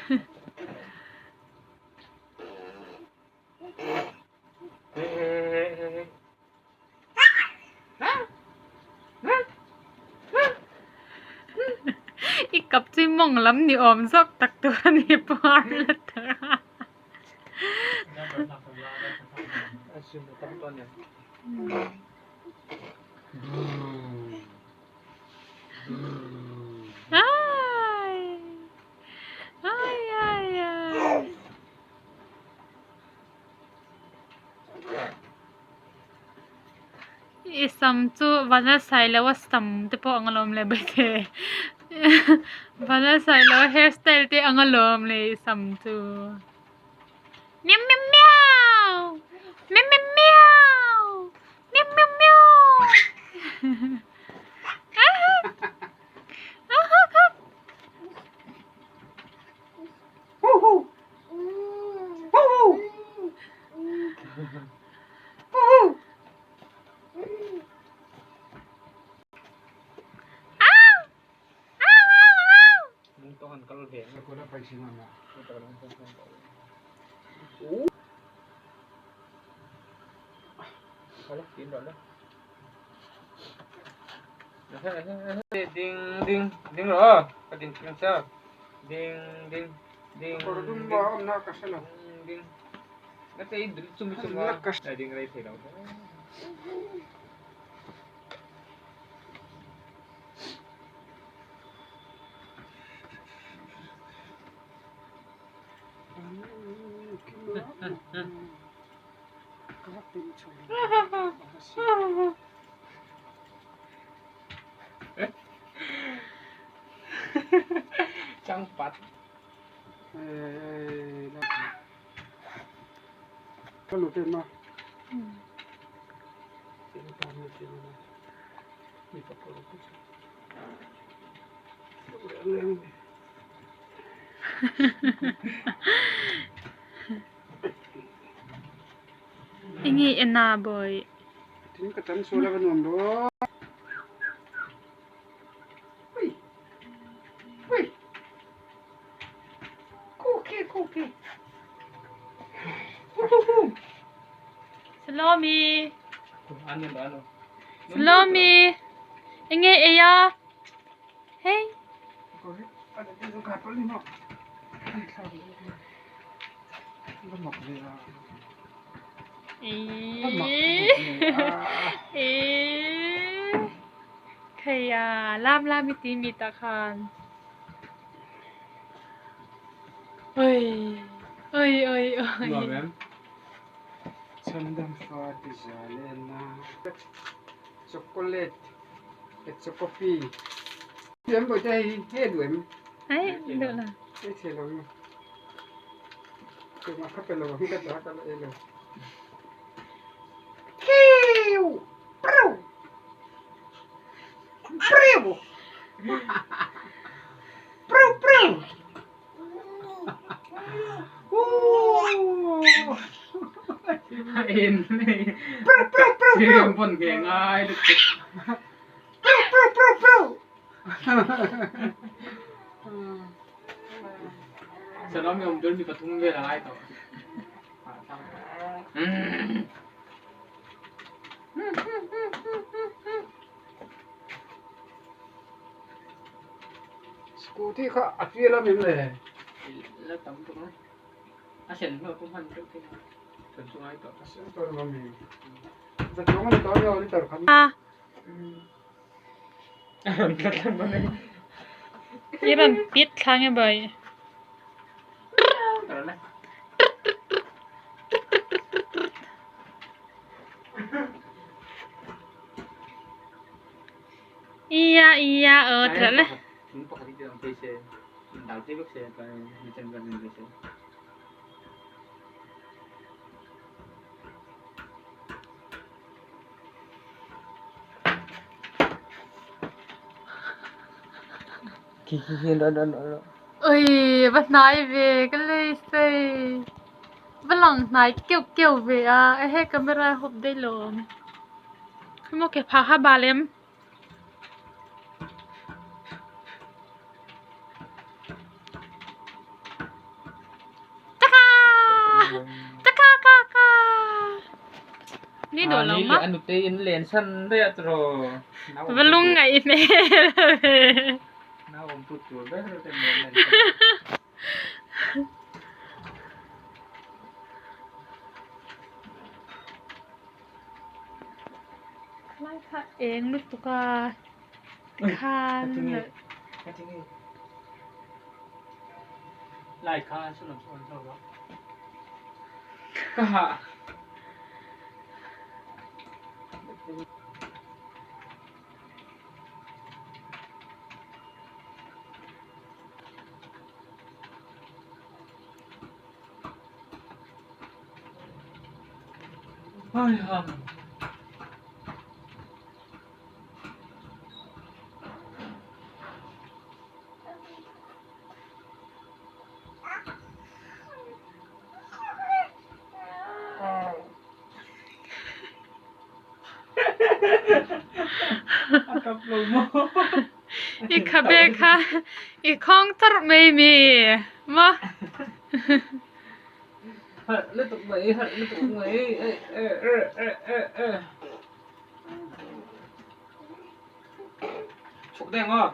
I kap chu i mawng lam ni awm zawk tak tur a ni par lutuk a. I sam chu vana sailoa sam te pawh ang alawm le baite vana sailoa hair style te ang alawm le i sam chu miau miau miau miau miau miau miau miau miau Ding ding ding rawh ka din thin ang ding ding ding ding Changpat. Enge en a bawi. Salome Salome enge ei a hei Eee Kheia lam lam i ti mi tah khan Oi oi oi oi Chhandam fa ti za len na chocolate e coffee em bawih te hei he duh em Ai duh lo ei thei lo maw tumah kha pe lo ang ka ta ka la ei lo Kiu preu preu preu preu preu preu preu preu preu preu preu preu Scooty kha a fial a mem le. A sen tawh lo mi. Zachuang a ni tawh a nia liter khat. I rawn pit thla nge bawi. Iya iya aw tira le. Ui va hnai ve ka lei sei va lang hnai keuh keuh ve a ehe camera a hawp daih lo awm khawmaw ke phah kha bal em. Ka ka ka. Ni dawh lo ma. A nute in len san daih a tiraw. Va lung ngaih hmel ve. Nau awm tut tur ber te maw len san. Lai kha eng lutuk a khan. Lai kha saw lam saw an chho a. Ka hah. I khabe kha i khawng tarh mai mi maw? Harh lutuk mai harh lutuk mai chhuk deng aw.